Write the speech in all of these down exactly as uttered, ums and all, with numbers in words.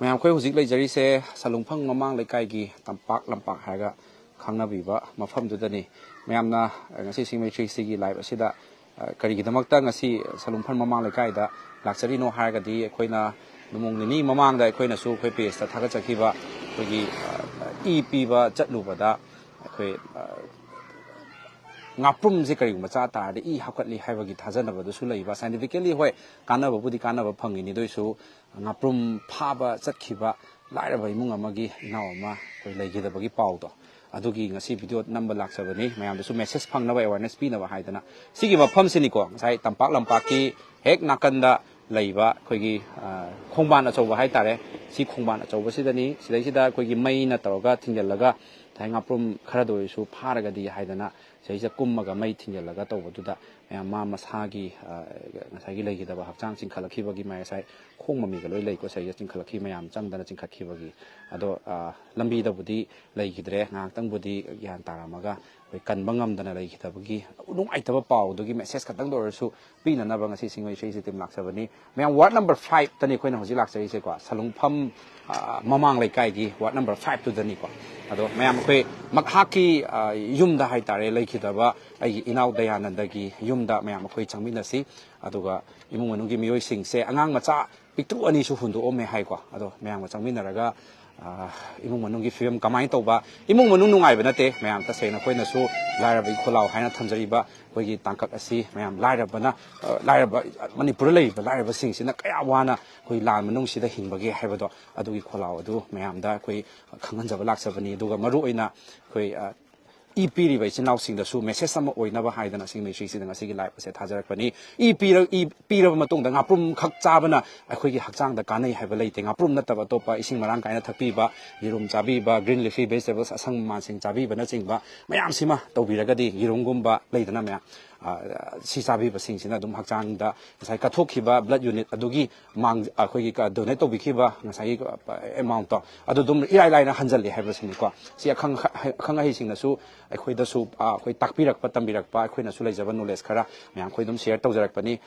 ꯃꯌꯥꯝ, ꯑꯩꯈꯣꯏ ꯍꯧꯖꯤꯛ ꯂꯩꯖꯔꯤꯁꯦ ꯁꯂꯨꯡꯐꯝ ꯃꯃꯥꯡ ꯂꯩꯀꯥꯏꯒꯤ ꯇꯝꯄꯥꯛ ꯂꯝꯄꯥꯛ ꯍꯥꯏꯔꯒ ꯈꯪꯅꯕꯤꯕ ꯃꯐꯝꯗꯨꯗꯅꯤ꯫ ꯃꯌꯥꯝꯅ, ꯑ, ꯉꯁꯤ ꯁꯤꯡꯃꯩ ꯊ꯭ꯔꯤ ꯁꯤꯒꯤ ꯂꯥꯏꯞ ꯑꯁꯤꯗ, ꯑ, ꯀꯔꯤꯒꯤꯗꯃꯛꯇ ꯉꯁꯤ ꯁꯂꯨꯡꯐꯝ ꯃꯃꯥꯡ ꯂꯩꯀꯥꯏꯗ ꯂꯥꯛꯆꯔꯤꯅꯣ ꯍꯥꯏꯔꯒꯗꯤ, ꯑꯩꯈꯣꯏꯅ ꯅꯣꯡꯃ ꯅꯤꯅꯤ ꯃꯃꯥꯡꯗ ꯑꯩꯈꯣꯏꯅꯁꯨ ꯑꯩꯈꯣꯏ ꯄꯦꯖꯇ ꯊꯥꯒꯠꯆꯈꯤꯕ ꯑꯩꯈꯣꯏꯒꯤ, ꯑ, ꯏ ꯄꯤꯕ ꯆꯠꯂꯨꯕꯗ ꯑꯩꯈꯣꯏ, ꯑ, ꯉꯥꯄ꯭ꯔꯨꯝꯁꯦ ꯀꯔꯤꯒꯨꯝꯕ ꯆꯥ ꯇꯥꯔꯗꯤ ꯏ ꯍꯥꯞꯀꯠꯂꯤ ꯍꯥꯏꯕꯒꯤ ꯊꯥꯖꯅꯕꯗꯨꯁꯨ ꯂꯩꯕ꯫ ꯁꯥꯏꯟꯇꯤꯐꯤꯀꯦꯜꯂꯤ, ꯍꯣꯏ, ꯀꯥꯟꯅꯕꯕꯨꯗꯤ ꯀꯥꯟꯅꯕ ꯐꯪꯉꯤꯅꯤ, ꯑꯗꯨ ꯑꯣꯏꯁꯨ ꯉꯥꯄ꯭ꯔꯨꯝ ꯐꯥꯕ ꯆꯠꯈꯤꯕ ꯂꯥꯏꯔꯕ ꯏꯃꯨꯡ ꯑꯃꯒꯤ ꯏꯅꯥꯎ ꯑꯃ ꯑꯩꯈꯣꯏ ꯂꯩꯈꯤꯗꯕꯒꯤ ꯄꯥꯎꯗꯣ, ꯑꯗꯨꯒꯤ ꯉꯁꯤ ꯚꯤꯗꯤꯑꯣ ꯅꯝꯕ ꯂꯥꯛꯆꯕꯅꯤ, ꯃꯌꯥꯝꯗꯁꯨ ꯃꯦꯁꯦꯖ ꯐꯪꯅꯕ, ꯑꯦꯋꯥꯔꯅꯦꯁ ꯄꯤꯅꯕ ꯍꯥꯏꯗꯅ꯫ ꯁꯤꯒꯤ ꯃꯐꯝꯁꯤꯅꯤꯀꯣ, ꯉꯁꯥꯏ ꯇꯝꯄꯥꯛ ꯂꯝꯄꯥꯛꯀꯤ ꯍꯦꯛ ꯅꯥꯀꯟꯗ ꯂꯩꯕ ꯑꯩꯈꯣꯏꯒꯤ, ꯑ, ꯈꯣꯡꯕꯥꯟ ꯑꯆꯧꯕ ꯍꯥꯏꯇꯥꯔꯦ꯫ ꯁꯤ ꯈꯣꯡꯕꯥꯟ ꯑꯆꯧꯕꯁꯤꯗꯅꯤ꯫ ꯁꯤꯗꯩꯁꯤꯗ ꯑꯩꯈꯣꯏꯒꯤ ꯃꯩꯅ ꯇꯧꯔꯒ ꯊꯤꯡꯖꯤꯜꯂꯒ ꯉꯁꯥꯏ ꯉꯥꯄ꯭ꯔꯨꯝ ꯈꯔꯗ ꯑꯣꯏꯔꯁꯨ ꯐꯥꯔꯒꯗꯤ ꯍꯥꯏꯗꯅ ꯁꯤꯗꯩꯁꯤꯗ ꯀꯨꯝꯃꯒ ꯃꯩ ꯊꯤꯡꯖꯤꯜꯂꯒ ꯇꯧꯕꯗꯨꯗ ꯃꯌꯥꯝ ꯃꯥ ꯃꯁꯥꯒꯤ, ꯑ, ꯉꯁꯥꯏꯒꯤ ꯂꯩꯈꯤꯗꯕ ꯍꯛꯆꯥꯡ ꯆꯤꯡꯈꯠꯂꯛꯈꯤꯕꯒꯤ ꯃꯥꯏ ꯉꯁꯥꯏ ꯈꯣꯡ ꯃꯃꯤꯒ ꯂꯣꯏ ꯂꯩꯀꯣ꯫ ꯁꯤꯗꯩꯁꯤꯗ ꯆꯤꯡꯈꯠꯂꯛꯈꯤ, ꯃꯌꯥꯝ ꯆꯪꯗꯅ ꯆꯤꯡꯈꯠꯈꯤꯕꯒꯤ꯫ ꯑꯗꯣ, ꯑ, ꯂꯝꯕꯤꯗꯕꯨꯗꯤ ꯂꯩꯈꯤꯗ꯭ꯔꯦ, ꯉꯥꯏꯍꯥꯛꯇꯪꯕꯨꯗꯤ ꯒ꯭ꯌꯥꯟ ꯇꯥꯔꯝꯃꯒ ꯑꯩꯈꯣꯏ ꯀꯟꯕ ꯉꯝꯗꯅ ꯂꯩꯈꯤꯗꯕꯒꯤ ꯅꯨꯡꯉꯥꯏꯇꯕ ꯄꯥꯎꯗꯨꯒꯤ ꯃꯦꯁꯦꯖ ꯈꯛꯇꯪꯗ ꯑꯣꯏꯔꯁꯨ ꯄꯤꯅꯅꯕ ꯉꯁꯤ ꯁꯤꯡꯃꯩ ꯊ꯭ꯔꯤ ꯁꯤ ꯇꯤꯝ ꯂꯥꯛꯆꯕꯅꯤ꯫ ꯃꯌꯥꯝ, ꯋꯥꯔꯗ ꯅꯝꯕꯔ ꯐꯥꯏꯚꯇꯅꯤ ꯑꯩꯈꯣꯏꯅ ꯍꯧꯖꯤꯛ ꯂꯥꯛꯆꯔꯤꯁꯦꯀꯣ, ꯁꯂꯨꯡꯐꯝ, ꯑ, ꯃꯃꯥꯡ ꯂꯩꯀꯥꯏꯒꯤ ꯋꯥꯔꯗ ꯅꯝꯕꯔ ꯐꯥꯏꯚꯇꯨꯗꯅꯤꯀꯣ꯫ ꯑꯗꯣ ꯃꯌꯥꯝ, ꯑꯩꯈꯣꯏ ꯃꯍꯥꯛꯀꯤ, ꯑ, ꯌꯨꯝꯗ ꯍꯥꯏꯇꯥꯔꯦ, ꯂꯩꯈꯤꯗꯕ ꯑꯩꯒꯤ ꯏꯅꯥꯎ ꯗꯌꯥꯅꯟꯗꯒꯤ ꯌꯨꯝꯗ ꯃꯌꯥꯝ ꯑꯩꯈꯣꯏ ꯆꯪꯃꯤꯟꯅꯁꯤ꯫ ꯑꯗꯨꯒ ꯏꯃꯨꯡ ꯃꯅꯨꯡꯒꯤ ꯃꯤꯑꯣꯏꯁꯤꯡꯁꯦ, ꯑꯉꯥꯡ ꯃꯆꯥ ꯄꯤꯛꯇ꯭ꯔꯨ ꯑꯅꯤꯁꯨ ꯍꯨꯟꯗꯣꯛꯑꯝꯃꯦ ꯍꯥꯏꯀꯣ꯫ ꯑꯗꯣ ꯃꯌꯥꯝꯒ ꯆꯪꯃꯤꯟꯅꯔꯒ, ꯑ, ꯏꯃꯨꯡ ꯃꯅꯨꯡꯒꯤ ꯐꯤꯕꯝ ꯀꯃꯥꯏꯅ ꯇꯧꯕ, ꯏꯃꯨꯡ ꯃꯅꯨꯡ ꯅꯨꯡꯉꯥꯏꯕ ꯅꯠꯇꯦ ꯃꯌꯥꯝ, ꯇꯁꯦꯡꯅ ꯑꯩꯈꯣꯏꯅꯁꯨ ꯂꯥꯏꯔꯕꯒꯤ ꯈꯣꯜꯂꯥꯎ ꯍꯥꯏꯅ ꯊꯝꯖꯔꯤꯕ ꯑꯩꯈꯣꯏꯒꯤ ꯇꯥꯡꯀꯛ ꯑꯁꯤ ꯃꯌꯥꯝ, ꯂꯥꯏꯔꯕꯅ, ꯑ, ꯂꯥꯏꯔꯕ, ꯃꯅꯤꯄꯨꯔꯗ ꯂꯩꯔꯤꯕ ꯂꯥꯏꯔꯕꯁꯤꯡꯁꯤꯅ ꯀꯌꯥ ꯋꯥꯅ ꯑꯩꯈꯣꯏ ꯂꯥꯟ ꯃꯅꯨꯡꯁꯤꯗ ꯍꯤꯡꯕꯒꯦ ꯍꯥꯏꯕꯗꯣ, ꯑꯗꯨꯒꯤ ꯈꯣꯜꯂꯥꯎ ꯑꯗꯨ ꯃꯌꯥꯝꯗ ꯑꯩꯈꯣꯏ ꯈꯪꯍꯟꯖꯕ ꯂꯥꯛꯆꯕꯅꯤ꯫ ꯑꯗꯨꯒ ꯃꯔꯨꯑꯣꯏꯅ ꯑꯩꯈꯣꯏ, ꯑ, ꯏ ꯄꯤꯔꯤꯕ ꯏꯆꯤꯟ ꯏꯅꯥꯎꯁꯤꯡꯗꯁꯨ ꯃꯦꯁꯦꯖ ꯑꯃ ꯑꯣꯏꯅꯕ ꯍꯥꯏꯗꯅ ꯁꯤꯡꯃꯩ ꯊ꯭ꯔꯤ ꯁꯤꯗ ꯉꯁꯤꯒꯤ ꯂꯥꯏꯞ ꯑꯁꯦ ꯊꯥꯖꯔꯛꯄꯅꯤ꯫ ꯏ ꯄꯤꯔ-, ꯏ ꯄꯤꯔꯕ ꯃꯇꯨꯡꯗ ꯉꯥꯄ꯭ꯔꯨꯝ ꯈꯛ ꯆꯥꯕꯅ ꯑꯩꯈꯣꯏꯒꯤ ꯍꯛꯆꯥꯡꯗ ꯀꯥꯟꯅꯩ ꯍꯥꯏꯕ ꯂꯩꯇꯦ꯫ ꯉꯥꯄ꯭ꯔꯨꯝ ꯅꯠꯇꯕ ꯑꯇꯣꯞꯄ ꯏꯁꯤꯡ ꯃꯔꯥꯡ ꯀꯥꯏꯅ ꯊꯛꯄꯤꯕ, ꯌꯦꯔꯨꯝ ꯆꯥꯕꯤꯕ, ꯒ꯭ꯔꯤꯟ ꯂꯤꯐꯤ ꯚꯦꯖꯤꯇꯦꯕꯜꯁ ꯑꯁꯪꯕ ꯃꯥꯟꯁꯤꯡ ꯆꯥꯕꯤꯕꯅꯆꯤꯡꯕ ꯃꯌꯥꯝꯁꯤꯃ ꯇꯧꯕꯤꯔꯒꯗꯤ, ꯌꯦꯔꯨꯝꯒꯨꯝꯕ ꯂꯩꯗꯅ ꯃꯌꯥꯝ, ꯑ, ꯁꯤ ꯆꯥꯕꯤꯕꯁꯤꯡꯁꯤꯅ ꯑꯗꯨꯝ ꯍꯛꯆꯥꯡꯗ ꯉꯁꯥꯏ ꯀꯠꯊꯣꯛꯈꯤꯕ ꯕ꯭ꯂꯗ ꯌꯨꯅꯤꯠ ꯑꯗꯨꯒꯤ ꯃꯥꯡ-, ꯑꯩꯈꯣꯏꯒꯤ ꯀ-, ꯗꯣꯅꯦꯠ ꯇꯧꯕꯤꯈꯤꯕ ꯉꯁꯥꯏꯒꯤ, ꯑ, ꯑꯦꯃꯥꯎꯟꯠꯇꯣ ꯑꯗꯨ ꯑꯗꯨꯝ ꯏꯔꯥꯏ ꯂꯥꯏꯅ ꯍꯟꯖꯜꯂꯤ ꯍꯥꯏꯕꯁꯤꯅꯤꯀꯣ꯫ ꯁꯤ ꯑꯈꯪ ꯑꯈꯪ ꯑꯍꯩꯁꯤꯡꯅꯁꯨ ꯑꯩꯈꯣꯏꯗꯁꯨ, ꯑ, ꯑꯩꯈꯣꯏ ꯇꯥꯛꯄꯤꯔꯛꯄ, ꯇꯝꯕꯤꯔꯛꯄ, ꯑꯩꯈꯣꯏꯅꯁꯨ ꯂꯩꯖꯕ ꯅꯣꯂꯦꯖ ꯈꯔ ꯃꯌꯥꯝ ꯑꯩꯈꯣꯏ ꯑꯗꯨꯝ ꯁꯤꯌꯔ ꯇꯧꯖꯔꯛꯄꯅꯤ꯫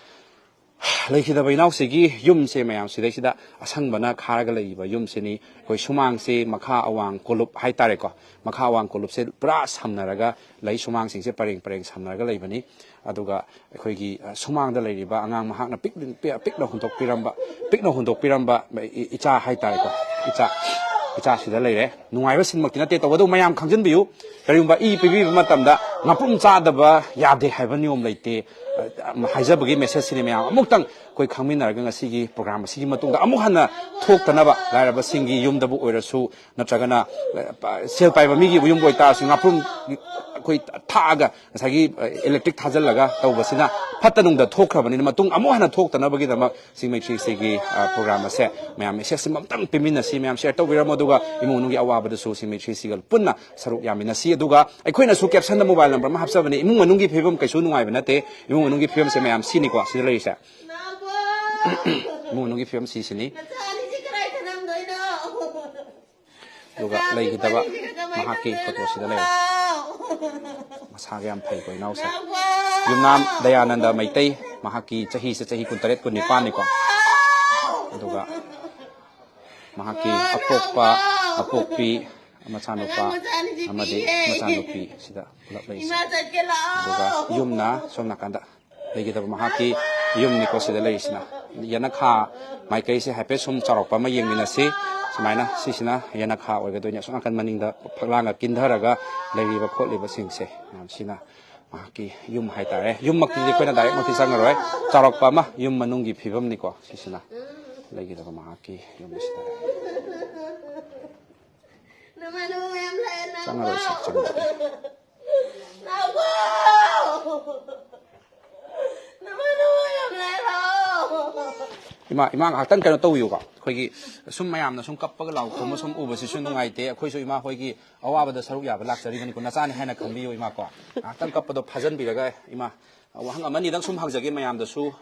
ꯂꯩꯈꯤꯗꯕ ꯏꯅꯥꯎꯁꯤꯒꯤ ꯌꯨꯝꯁꯦ ꯃꯌꯥꯝ ꯁꯤꯗꯩꯁꯤꯗ ꯑꯁꯪꯕꯅ ꯈꯥꯔꯒ ꯂꯩꯔꯤꯕ ꯌꯨꯝꯁꯤꯅꯤ꯫ ꯑꯩꯈꯣꯏ ꯁꯨꯃꯥꯡꯁꯦ ꯃꯈꯥ ꯑꯋꯥꯡ ꯀꯣꯂꯨꯞ ꯍꯥꯏꯇꯥꯔꯦꯀꯣ, ꯃꯈꯥ ꯑꯋꯥꯡ ꯀꯣꯂꯨꯞꯁꯦ ꯄꯨꯔꯥ ꯁꯝꯅꯔꯒ ꯂꯩ꯫ ꯁꯨꯃꯥꯡꯁꯤꯡꯁꯦ ꯄꯔꯦꯡ ꯄꯔꯦꯡ ꯁꯝꯅꯔꯒ ꯂꯩꯕꯅꯤ꯫ ꯑꯗꯨꯒ ꯑꯩꯈꯣꯏꯒꯤ ꯁꯨꯃꯥꯡꯗ ꯂꯩꯔꯤꯕ ꯑꯉꯥꯡ ꯃꯍꯥꯛꯅ ꯄꯤꯛ- ꯄꯤꯛ- ꯄꯤꯛꯅ ꯍꯨꯟꯗꯣꯛꯄꯤꯔꯝꯕ ꯄꯤꯛꯅ ꯍꯨꯟꯗꯣꯛꯄꯤꯔꯝꯕ ꯏꯆꯥ ꯍꯥꯏꯇꯥꯔꯦꯀꯣ, ꯏꯆꯥ ꯏꯆꯥꯁꯤꯗ ꯂꯩꯔꯦ꯫ ꯅꯨꯡꯉꯥꯏꯕ ꯁꯤꯟꯃꯛꯇꯤ ꯅꯠꯇꯦ, ꯇꯧꯕꯇꯕꯨ ꯃꯌꯥꯝ ꯈꯪꯖꯤꯟꯕꯤꯌꯨ꯫ ꯀꯔꯤꯒꯨꯝꯕ ꯏ ꯄꯤꯕꯤꯕ ꯃꯇꯝꯗ ꯉꯥꯄ꯭ꯔꯨꯝ ꯆꯥꯗꯕ ꯌꯥꯗꯦ ꯍꯥꯏꯕ ꯅꯤꯌꯣꯝ ꯂꯩꯇꯦ꯫ ꯍꯥꯏꯖꯕꯒꯤ ꯃꯦꯁꯦꯖꯁꯤꯅꯤ ꯃꯌꯥꯝ꯫ ꯑꯃꯨꯛꯇꯪ ꯑꯩꯈꯣꯏ ꯈꯪꯃꯤꯟꯅꯔꯒ ꯉꯁꯤꯒꯤ ꯄ꯭ꯔꯣꯒ꯭ꯔꯥꯝ ꯑꯁꯤꯒꯤ ꯃꯇꯨꯡꯗ ꯑꯃꯨꯛ ꯍꯟꯅ ꯊꯣꯛꯇꯅꯕ, ꯂꯥꯏꯔꯕꯁꯤꯡꯒꯤ ꯌꯨꯝꯗꯕꯨ ꯑꯣꯏꯔꯁꯨ, ꯅꯠꯇ꯭ꯔꯒꯅ ꯁꯦꯜ ꯄꯥꯏꯕ ꯃꯤꯒꯤ ꯌꯨꯝꯕꯨ ꯑꯣꯏꯇꯥꯔꯁꯨ, ꯉꯥꯄ꯭ꯔꯨꯝ ꯑꯩꯈꯣꯏ ꯊꯥꯛꯑꯒ ꯉꯁꯥꯏꯒꯤ ꯏꯂꯦꯛꯇ꯭ꯔꯤꯛ ꯊꯥꯖꯤꯜꯂꯒ ꯇꯧꯕꯁꯤꯅ ꯐꯠꯇ ꯅꯨꯡꯗ ꯊꯣꯛꯈ꯭ꯔꯕꯅꯤꯅ, ꯃꯇꯨꯡ ꯑꯃꯨꯛ ꯍꯟꯅ ꯊꯣꯛꯇꯅꯕꯒꯤꯗꯃꯛ ꯁꯤꯡꯃꯩ ꯊ꯭ꯔꯤ ꯁꯤꯒꯤ ꯄ꯭ꯔꯣꯒ꯭ꯔꯥꯝ ꯑꯁꯦ ꯃꯌꯥꯝ ꯃꯦꯁꯦꯖꯁꯤ ꯑꯃꯇꯪ ꯄꯤꯃꯤꯟꯅꯁꯤ꯫ ꯃꯌꯥꯝ ꯁꯤꯌꯔ ꯇꯧꯕꯤꯔꯝꯃꯣ, ꯑꯗꯨꯒ ꯏꯃꯨꯡ ꯃꯅꯨꯡꯒꯤ ꯑꯋꯥꯕꯗꯁꯨ ꯁꯤꯡꯃꯩ ꯊ꯭ꯔꯤ ꯁꯤꯒ ꯄꯨꯟꯅ ꯁꯔꯨꯛ ꯌꯥꯃꯤꯟꯅꯁꯤ꯫ ꯑꯗꯨꯒ ꯑꯩꯈꯣꯏꯅꯁꯨ ꯀꯦꯞꯁꯟꯗ ꯃꯣꯕꯥꯏꯜ ꯅꯝꯕꯔ ꯑꯃ ꯍꯥꯞꯆꯕꯅꯤ꯫ ꯏꯃꯨꯡ ꯃꯅꯨꯡꯒꯤ ꯐꯤꯕꯝ ꯀꯩꯁꯨ ꯅꯨꯡꯉꯥꯏꯕ ꯅꯠꯇꯦ꯫ ꯏꯃꯨꯡ ꯃꯅꯨꯡꯒꯤ ꯐꯤꯕꯝꯁꯦ ꯃꯌꯥꯝ ꯁꯤꯅꯤꯀꯣ, ꯁꯤꯗ ꯂꯩꯔꯤꯁꯦ꯫ ꯏꯃꯨꯡ ꯃꯅꯨꯡꯒꯤ ꯐꯤꯕꯝ ꯁꯤꯁꯤꯅꯤ꯫ ꯑꯗꯨꯒ ꯂꯩꯈꯤꯗꯕ ꯃꯍꯥꯛꯀꯤ ꯐꯣꯇꯣꯁꯤꯗ ꯂꯩꯔꯦ꯫ ꯃꯁꯥꯒ ꯌꯥꯝ ꯐꯩꯀꯣ ꯏꯅꯥꯎꯁꯦ꯫ ꯌꯨꯝꯅꯥꯝ ꯗꯌꯥꯅꯟꯗ ꯃꯩꯇꯩ, ꯃꯍꯥꯛꯀꯤ ꯆꯍꯤꯁꯦ ꯆꯍꯤ ꯀꯨꯟꯇꯔꯦꯠ, ꯀꯨꯟꯅꯤꯄꯥꯟꯅꯤꯀꯣ꯫ ꯑꯗꯨꯒ ꯃꯍꯥꯛꯀꯤ ꯑꯄꯣꯛꯄ, ꯑꯄꯣꯛꯄꯤ, ꯃꯆꯥꯅꯨꯄꯥ ꯑꯃꯗꯤ ꯃꯆꯥꯅꯨꯄꯤ ꯁꯤꯗ ꯄꯨꯂꯞ ꯂꯩꯔꯤꯁꯦ꯫ ꯑꯗꯨꯒ ꯌꯨꯝꯅ ꯁꯣꯝ ꯅꯥꯀꯟꯗ ꯂꯩꯒꯗꯕ ꯃꯍꯥꯛꯀꯤ ꯌꯨꯝꯅꯤꯀꯣ ꯁꯤꯗ ꯂꯩꯔꯤꯁꯤꯅ꯫ ꯌꯦꯅꯈꯥ ꯃꯥꯏꯀꯩꯁꯦ ꯍꯥꯏꯐꯦꯠ ꯁꯨꯝ ꯆꯥꯎꯔꯛꯄ ꯑꯃ ꯌꯦꯡꯃꯤꯟꯅꯁꯤ꯫ ꯁꯨꯃꯥꯏꯅ ꯁꯤꯁꯤꯅ ꯌꯦꯅꯈꯥ ꯑꯣꯏꯒꯗꯣꯏꯅꯤ꯫ ꯑꯁꯣꯝ ꯅꯥꯀꯟ ꯃꯅꯤꯡꯗ ꯐꯛꯂꯥꯡꯒ ꯀꯤꯟꯊꯔꯒ ꯂꯩꯔꯤꯕ ꯈꯣꯠꯂꯤꯕꯁꯤꯡꯁꯦ ꯃꯌꯥꯝꯁꯤꯅ ꯃꯍꯥꯛꯀꯤ ꯌꯨꯝ ꯍꯥꯏꯇꯥꯔꯦ꯫ ꯌꯨꯝꯃꯛꯇꯤꯗꯤ ꯑꯩꯈꯣꯏꯅ ꯗꯥꯏꯔꯦꯛꯃꯛꯇꯤ ꯆꯪꯉꯔꯣꯏ꯫ ꯆꯥꯎꯔꯛꯄ ꯑꯃ, ꯌꯨꯝ ꯃꯅꯨꯡꯒꯤ ꯐꯤꯕꯝꯅꯤꯀꯣ ꯁꯤꯁꯤꯅ ꯂꯩꯒꯗꯕ ꯃꯍꯥꯛꯀꯤ ꯌꯨꯝ ꯑꯁꯤꯗ꯫ ꯆꯪꯉꯔꯣꯏꯁꯦ, ꯆꯪꯉꯔꯣꯏ꯫ ꯏꯃꯥ, ꯏꯃꯥ, ꯉꯥꯏꯍꯥꯛꯇꯪ ꯀꯩꯅꯣ ꯇꯧꯕꯤꯌꯨꯀꯣ꯫ ꯑꯩꯈꯣꯏꯒꯤ ꯁꯨꯝ ꯃꯌꯥꯝꯅ ꯁꯨꯝ ꯀꯞꯄꯒ ꯂꯥꯎ ꯈꯣꯡꯕ ꯁꯨꯝ ꯎꯕꯁꯤꯁꯨ ꯅꯨꯡꯉꯥꯏꯇꯦ꯫ ꯑꯩꯈꯣꯏꯁꯨ ꯏꯃꯥ ꯍꯣꯏꯒꯤ ꯑꯋꯥꯕꯗ ꯁꯔꯨꯛ ꯌꯥꯕ ꯂꯥꯛꯆꯔꯤꯕꯅꯤꯀꯣ꯫ ꯅꯆꯥꯅꯤ ꯍꯥꯏꯅ ꯈꯟꯕꯤꯌꯨ ꯏꯃꯥ ꯀꯣ꯫ ꯉꯥꯏꯍꯥꯛꯇꯪ ꯀꯞꯄꯗꯣ ꯐꯥꯖꯟꯕꯤꯔꯒ ꯏꯃꯥ, ꯋꯥꯍꯪ ꯑꯃꯅꯤꯗꯪ ꯁꯨꯝ ꯍꯪꯖꯒꯦ ꯃꯌꯥꯝꯗꯁꯨ꯫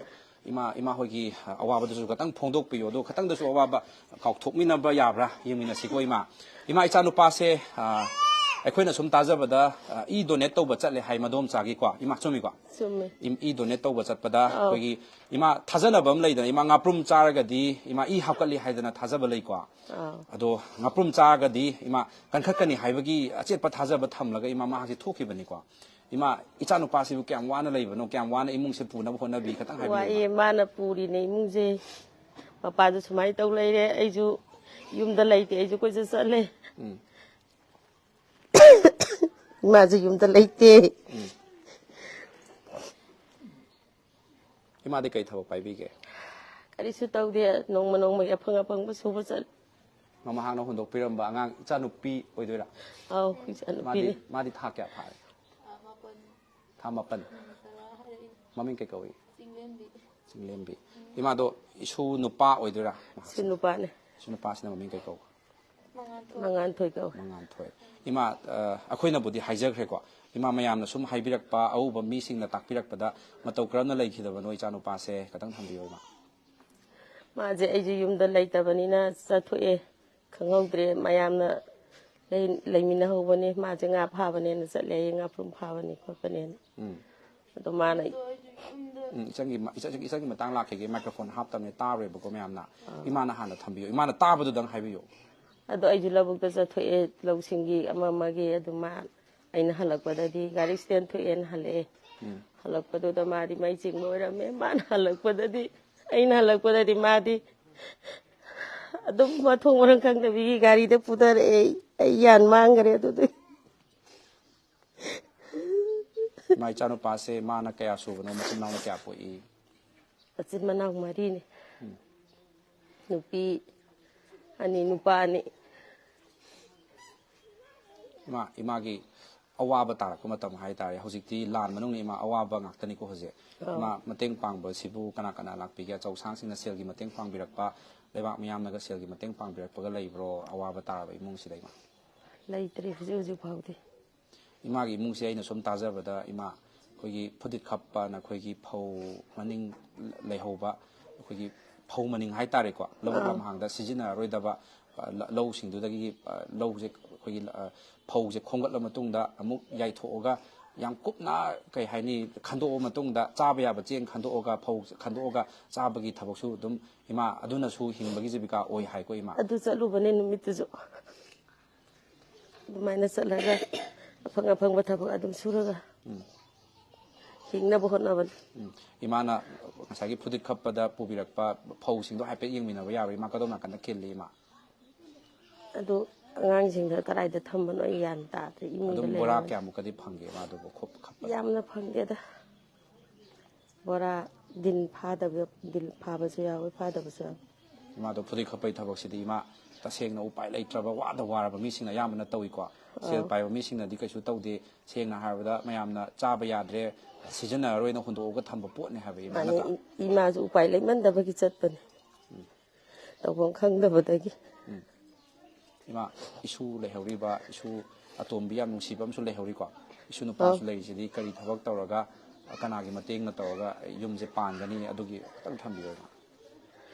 ꯏꯃꯥ, ꯏꯃꯥ ꯍꯣꯏꯒꯤ ꯑꯋꯥꯕꯗꯨꯁꯨ ꯈꯇꯪ ꯐꯣꯡꯗꯣꯛꯄꯤꯌꯨ꯫ ꯑꯗꯨ ꯈꯇꯪꯗꯁꯨ ꯑꯋꯥꯕ ꯀꯥꯎꯊꯣꯛꯃꯤꯟꯅꯕ ꯌꯥꯕ꯭ꯔꯥ ꯌꯦꯡꯃꯤꯟꯅꯁꯤꯀꯣ ꯏꯃꯥ꯫ ꯏꯃꯥ, ꯏꯆꯥꯅꯨꯄꯥꯁꯦ, ꯑ, ꯑꯩꯈꯣꯏꯅ ꯁꯨꯝ ꯇꯥꯖꯕꯗ, ꯑ, ꯏ ꯗꯣꯅꯦꯠ ꯇꯧꯕ ꯆꯠꯂꯦ ꯍꯥꯏ ꯃꯗꯣꯝꯆꯥꯒꯤꯀꯣ, ꯏꯃꯥ, ꯆꯨꯝꯃꯤꯀꯣ? ꯆꯨꯝꯃꯦ꯫ ꯏꯝ- ꯏ ꯗꯣꯅꯦꯠ ꯇꯧꯕ ꯆꯠꯄꯗ ꯑꯧ꯫ ꯑꯩꯈꯣꯏꯒꯤ, ꯏꯃꯥ, ꯊꯥꯖꯅꯕ ꯑꯃ ꯂꯩꯗꯅ, ꯏꯃꯥ, ꯉꯥꯄ꯭ꯔꯨꯝ ꯆꯥꯔꯒꯗꯤ ꯏꯃꯥ ꯏ ꯍꯥꯞꯀꯠꯂꯤ ꯍꯥꯏꯗꯅ ꯊꯥꯖꯕ ꯂꯩꯀꯣ꯫ ꯑꯧ꯫ ꯑꯗꯣ ꯉꯥꯄ꯭ꯔꯨꯝ ꯆꯥꯔꯒꯗꯤ ꯏꯃꯥ ꯀꯟꯈꯠꯀꯅꯤ ꯍꯥꯏꯕꯒꯤ ꯑꯆꯦꯠꯄ ꯊꯥꯖꯕ ꯊꯝꯂꯒ ꯏꯃꯥ ꯃꯍꯥꯛꯁꯦ ꯊꯣꯛꯈꯤꯕꯅꯤꯀꯣ꯫ ꯏꯃꯥ, ꯏꯆꯥꯅꯨꯄꯥꯁꯤꯕꯨ ꯀꯌꯥꯝ ꯋꯥꯅ ꯂꯩꯕꯅꯣ, ꯀꯌꯥꯝ ꯋꯥꯅ ꯏꯃꯨꯡꯁꯦ ꯄꯨꯅꯕ ꯍꯣꯠꯅꯕꯤ, ꯈꯤꯇꯪ ꯍꯥꯏꯕꯤꯌꯨ, ꯏꯃꯥ꯫ ꯋꯥꯏꯑꯦ꯫ ꯃꯥꯅ ꯄꯨꯔꯤꯅꯦ ꯏꯃꯨꯡꯁꯦ꯫ ꯃꯄꯥꯗꯨ ꯁꯨꯃꯥꯏꯅ ꯇꯧ ꯂꯩꯔꯦ꯫ ꯑꯩꯁꯨ ꯌꯨꯝꯗ ꯂꯩꯇꯦ꯫ ꯑꯩꯁꯨ ꯀꯣꯏꯆꯠ ꯆꯠꯂꯦ꯫ ꯎꯝ꯫ ꯏꯃꯥꯁꯨ ꯌꯨꯝꯗ ꯂꯩꯇꯦ꯫ ꯏꯃꯥꯗꯤ ꯀꯩ ꯊꯕꯛ ꯄꯥꯏꯕꯤꯒꯦ? ꯀꯔꯤꯁꯨ ꯇꯧꯗꯦ꯫ ꯅꯣꯡꯃ ꯅꯣꯡꯃꯒꯤ ꯑꯐꯪ ꯑꯐꯪꯕ ꯁꯨꯕ ꯆꯠꯂꯤ꯫ ꯃꯃꯥ ꯍꯥꯛꯅ ꯍꯨꯟꯗꯣꯛꯄꯤꯔꯝꯕ ꯑꯉꯥꯡ ꯏꯆꯥꯅꯨꯄꯤ ꯑꯣꯏꯗꯣꯏꯔꯥ? ꯑꯧ, ꯃꯥꯗꯤ, ꯏꯆꯥꯅꯨꯄꯤꯅꯤ꯫ ꯃꯥꯗꯤ ꯊꯥ ꯀꯌꯥ ꯐꯥꯔꯦ? ꯊꯥ ꯃꯥꯄꯟ꯫ ꯃꯃꯤꯡ ꯀꯩ ꯀꯧꯏ? ꯆꯤꯡꯂꯦꯝꯕꯤ꯫ ꯏꯃꯥꯗꯣ ꯏꯁꯨ ꯅꯨꯄꯥ ꯑꯣꯏꯗꯣꯏꯔꯥ? ꯏꯁꯨ ꯅꯨꯄꯥꯅꯦ꯫ ꯏꯁꯨ ꯅꯨꯄꯥꯁꯤꯅ ꯃꯃꯤꯡ ꯀꯩ ꯀꯧꯕ? ꯃꯉꯥꯟꯊꯣꯏ ꯀꯧꯏ꯫ ꯃꯉꯥꯟꯊꯣꯏ꯫ ꯏꯃꯥ, ꯑ, ꯑꯩꯈꯣꯏꯅꯕꯨꯗꯤ ꯍꯥꯏꯖꯈ꯭ꯔꯦꯀꯣ꯫ ꯏꯃꯥ, ꯃꯌꯥꯝꯅ ꯁꯨꯝ ꯍꯥꯏꯕꯤꯔꯛꯄ, ꯑꯎꯕ ꯃꯤꯁꯤꯡꯅ ꯇꯥꯛꯄꯤꯔꯛꯄꯗ ꯃꯇꯧ ꯀꯔꯝꯅ ꯂꯩꯈꯤꯗꯕꯅꯣ ꯏꯆꯥꯅꯨꯄꯥꯁꯦ? ꯈꯤꯇꯪ ꯊꯝꯕꯤꯌꯨ, ꯏꯃꯥ꯫ ꯃꯥꯁꯦ ꯑꯩꯁꯨ ꯌꯨꯝꯗ ꯂꯩꯇꯕꯅꯤꯅ ꯆꯠꯊꯣꯛꯑꯦ, ꯈꯪꯍꯧꯗ꯭ꯔꯦ꯫ ꯃꯌꯥꯝꯅ ꯂꯩ-, ꯂꯩꯃꯤꯟꯅꯍꯧꯕꯅꯦ, ꯃꯥꯁꯦ ꯉꯥ ꯐꯥꯕꯅꯦꯅ ꯆꯠꯂꯦ, ꯉꯥꯄ꯭ꯔꯨꯝ ꯐꯥꯕꯅꯤ ꯈꯣꯠꯄꯅꯦꯅ꯫ ꯎꯝ꯫ ꯑꯗꯣ ꯃꯥꯅ ꯎꯝ, ꯏꯆꯟꯒꯤ ꯃ-, ꯏꯆꯟ-, ꯏꯆꯟꯒꯤ ꯃꯇꯥꯡ ꯂꯥꯛꯈꯤꯒꯦ, ꯃꯥꯏꯀ꯭ꯔꯣꯐꯣꯟ ꯍꯥꯞꯇꯕꯅꯦ, ꯇꯥꯔꯣꯏꯕꯀꯣ ꯃꯌꯥꯝꯅ꯫ ꯏꯃꯥꯅ ꯍꯥꯟꯅ ꯊꯝꯕꯤꯌꯨ, ꯏꯃꯥꯅ ꯇꯥꯕꯗꯨꯗꯪ ꯍꯥꯏꯕꯤꯌꯨ꯫ ꯑꯗꯣ ꯑꯩꯁꯨ ꯂꯧꯕꯨꯛꯇ ꯆꯠꯊꯣꯛꯑꯦ, ꯂꯧꯁꯤꯡꯒꯤ ꯑꯃ ꯑꯃꯒꯤ꯫ ꯑꯗꯨ ꯃꯥ, ꯑꯩꯅ ꯍꯜꯂꯛꯄꯗꯗꯤ ꯒꯥꯔꯤ ꯁ꯭ꯇꯦꯟ ꯊꯣꯛꯑꯦꯅ ꯍꯜꯂꯛꯑꯦ꯫ ꯍꯜꯂꯛꯄꯗꯨꯗ ꯃꯥꯗꯤ ꯃꯩ ꯆꯤꯡꯕ ꯑꯣꯏꯔꯝꯃꯦ꯫ ꯃꯥꯅ ꯍꯜꯂꯛꯄꯗꯗꯤ, ꯑꯩꯅ ꯍꯜꯂꯛꯄꯗꯗꯤ ꯃꯥꯗꯤ ꯑꯗꯨꯝ ꯃꯊꯣꯡ ꯃꯔꯝ ꯈꯪꯗꯕꯤꯒꯤ ꯒꯥꯔꯤꯗ ꯄꯨꯊꯔꯛꯑꯦ꯫ ꯑꯩ ꯒ꯭ꯌꯥꯟ ꯃꯥꯡꯈ꯭ꯔꯦ ꯑꯗꯨꯗꯤ꯫ ꯏꯃꯥ, ꯏꯆꯥꯅꯨꯄꯥꯁꯦ ꯃꯥꯅ ꯀꯌꯥ ꯁꯨꯕꯅꯣ, ꯃꯆꯤꯟ ꯃꯅꯥꯎꯅ ꯀꯌꯥ ꯄꯣꯛꯏ? ꯃꯆꯤꯟ ꯃꯅꯥꯎ ꯃꯔꯤꯅꯤ꯫ ꯅꯨꯄꯤ ꯑꯅꯤ, ꯅꯨꯄꯥ ꯑꯅꯤ꯫ ꯏꯃꯥ, ꯏꯃꯥꯒꯤ ꯑꯋꯥꯕ ꯇꯥꯔꯛꯄ ꯃꯇꯝ ꯍꯥꯏꯇꯥꯔꯦ, ꯍꯧꯖꯤꯛꯇꯤ ꯂꯥꯟ ꯃꯅꯨꯡꯅ ꯏꯃꯥ ꯑꯋꯥꯕ ꯉꯥꯛꯇꯅꯤꯀꯣ ꯍꯧꯖꯤꯛ꯫ ꯏꯃꯥ, ꯃꯇꯦꯡ ꯄꯥꯡꯕꯁꯤꯕꯨ ꯀꯅꯥ ꯀꯅꯥ ꯂꯥꯛꯄꯤꯒꯦ? ꯑꯆꯧ ꯑꯁꯥꯡꯁꯤꯡꯅ ꯁꯦꯜꯒꯤ ꯃꯇꯦꯡ ꯄꯥꯡꯕꯤꯔꯛꯄ, ꯂꯩꯕꯥꯛ ꯃꯤꯌꯥꯝꯅꯒ ꯁꯦꯜꯒꯤ ꯃꯇꯦꯡ ꯄꯥꯡꯕꯤꯔꯛꯄꯒ ꯂꯩꯕ꯭ꯔꯣ ꯑꯋꯥꯕ ꯇꯥꯔꯕ ꯏꯃꯨꯡꯁꯤꯗ, ꯏꯃꯥ? ꯂꯩꯇ꯭ꯔꯤ ꯍꯧꯖꯤꯛ ꯍꯧꯖꯤꯛ ꯐꯥꯎꯗꯤ꯫ ꯏꯃꯥꯒꯤ ꯏꯃꯨꯡꯁꯦ ꯑꯩꯅ ꯁꯨꯝ ꯇꯥꯖꯕꯗ, ꯏꯃꯥ, ꯑꯩꯈꯣꯏꯒꯤ ꯐꯨꯗꯤꯠ ꯈꯞꯄꯅ ꯑꯩꯈꯣꯏꯒꯤ ꯐꯧ ꯃꯅꯤꯡ ꯂꯩꯍꯧꯕ, ꯑꯩꯈꯣꯏꯒꯤ ꯐꯧ ꯃꯅꯤꯡ ꯍꯥꯏꯇꯥꯔꯦꯀꯣ, ꯂꯧꯕꯨꯛ ꯂꯝꯍꯥꯡꯗ ꯁꯤꯖꯤꯟꯅꯔꯔꯣꯏꯗꯕ, ꯑ, ꯂ-, ꯂꯧꯁꯤꯡꯗꯨꯗꯒꯤ, ꯑ, ꯂꯧꯁꯦ ꯑꯩꯈꯣꯏꯒꯤ, ꯑ, ꯐꯧꯁꯦ ꯈꯣꯝꯒꯠꯂ ꯃꯇꯨꯡꯗ ꯑꯃꯨꯛ ꯌꯥꯏꯊꯣꯛꯑꯒ, ꯌꯥꯝ ꯀꯨꯞꯅ, ꯀꯩ ꯍꯥꯏꯅꯤ, ꯈꯟꯗꯣꯛꯑ ꯃꯇꯨꯡꯗ, ꯆꯥꯕ ꯌꯥꯕ ꯆꯦꯡ ꯈꯟꯗꯣꯛꯑꯒ, ꯐꯧ ꯈꯟꯗꯣꯛꯑꯒ ꯆꯥꯕꯒꯤ ꯊꯕꯛꯁꯨ ꯑꯗꯨꯝ ꯏꯃꯥ ꯑꯗꯨꯅꯁꯨ ꯍꯤꯡꯕꯒꯤ ꯖꯤꯕꯤꯀꯥ ꯑꯣꯏ ꯍꯥꯏꯀꯣ, ꯏꯃꯥ? ꯑꯗꯨ ꯆꯠꯂꯨꯕꯅꯦ ꯅꯨꯃꯤꯠꯇꯨꯁꯨ꯫ ꯑꯗꯨꯃꯥꯏꯅ ꯆꯠꯂꯒ ꯑꯐꯪ ꯑꯐꯪꯕ ꯊꯕꯛ ꯑꯗꯨꯝ ꯁꯨꯔꯒ ꯍꯤꯡꯅꯕ ꯍꯣꯠꯅꯕꯅꯤ꯫ ꯎꯝ꯫ ꯏꯃꯥꯅ ꯉꯁꯥꯏꯒꯤ ꯐꯨꯗꯤꯠ ꯈꯞꯄꯗ ꯄꯨꯕꯤꯔꯛꯄ ꯐꯧꯁꯤꯡꯗꯣ ꯍꯥꯏꯐꯦꯠ ꯌꯦꯡꯃꯤꯟꯅꯕ ꯌꯥꯕ꯭ꯔꯥ? ꯏꯃꯥ, ꯀꯗꯣꯝ ꯅꯥꯀꯟꯗ ꯈꯤꯜꯂꯤ, ꯏꯃꯥ? ꯑꯗꯨ ꯑꯉꯥꯡꯁꯤꯡꯗ ꯀꯗꯥꯏꯗ ꯊꯝꯕꯅꯣ ꯑꯩ ꯒ꯭ꯌꯥꯟ ꯇꯥꯗ꯭ꯔꯦ꯫ ꯏꯃꯨꯡꯗ ꯑꯗꯨꯝ ꯕꯣꯔꯥ ꯂꯩꯔꯝꯃꯅꯤ꯫ ꯀꯌꯥꯃꯨꯛꯀꯗꯤ ꯐꯪꯒꯦ, ꯏꯃꯥ, ꯑꯗꯨꯕꯨ ꯈꯣꯞ ꯈꯞꯄꯗ? ꯌꯥꯝꯅ ꯐꯪꯗꯦꯗ꯫ ꯕꯣꯔꯥ ꯗꯤꯟ ꯐꯥꯗꯕ, ꯗꯤꯟ ꯐꯥꯕꯁꯨ ꯌꯥꯎꯋꯤ, ꯐꯥꯗꯕꯁꯨ ꯌꯥꯎꯋꯤ꯫ ꯏꯃꯥꯗꯣ ꯐꯨꯗꯤꯠ ꯈꯞꯄꯩ ꯊꯕꯛꯁꯤꯗꯤ, ꯏꯃꯥ, ꯇꯁꯦꯡꯅ ꯎꯄꯥꯏ ꯂꯩꯇ꯭ꯔꯕ, ꯋꯥꯗ ꯋꯥꯔꯕ ꯃꯤꯁꯤꯡꯅ ꯑꯌꯥꯝꯕꯅ ꯇꯧꯏꯀꯣ꯫ ꯁꯦꯜ ꯑꯥ꯫ ꯄꯥꯏꯕ ꯃꯤꯁꯤꯡꯅꯗꯤ ꯀꯩꯁꯨ ꯇꯧꯗꯦ꯫ ꯁꯦꯡꯅ ꯍꯥꯏꯔꯕꯗ, ꯃꯌꯥꯝꯅ ꯆꯥꯕ ꯌꯥꯗ꯭ꯔꯦ, ꯁꯤꯖꯤꯟꯅꯔꯔꯣꯏꯅ ꯍꯨꯟꯗꯣꯛꯑꯒ ꯊꯝꯕ ꯄꯣꯠꯅꯦ ꯍꯥꯏꯕ, ꯏꯃꯥ, ꯃꯥꯅꯦ, ꯅꯠꯇ꯭ꯔꯥ? ꯏ-, ꯏꯃꯥꯁꯨ ꯎꯄꯥꯏ ꯂꯩꯃꯟꯗꯕꯒꯤ ꯆꯠꯄꯅꯦ꯫ ꯎꯝ꯫ ꯇꯧꯐꯝ ꯈꯪꯗꯕꯗꯒꯤ꯫ ꯎꯝ꯫ ꯏꯃꯥ, ꯏꯁꯨ ꯂꯩꯍꯧꯔꯤꯕ, ꯏꯁꯨ ꯑꯇꯣꯝꯕꯤ ꯌꯥꯝ ꯅꯨꯡꯁꯤꯕ ꯑꯃꯁꯨ ꯂꯩꯍꯧꯔꯤꯀꯣ꯫ ꯏꯁꯨ ꯅꯨꯄꯥꯁꯨ ꯑꯧ꯫ ꯂꯩꯔꯤꯁꯤꯗꯤ ꯀꯔꯤ ꯊꯕꯛ ꯇꯧꯔꯒ, ꯀꯅꯥꯒꯤ ꯃꯇꯦꯡꯅ ꯇꯧꯔꯒ ꯌꯨꯝꯁꯦ ꯄꯥꯟꯒꯅꯤ? ꯑꯗꯨꯒꯤ ꯈꯤꯇꯪ ꯊꯝꯕꯤꯌꯨ, ꯏꯃꯥ꯫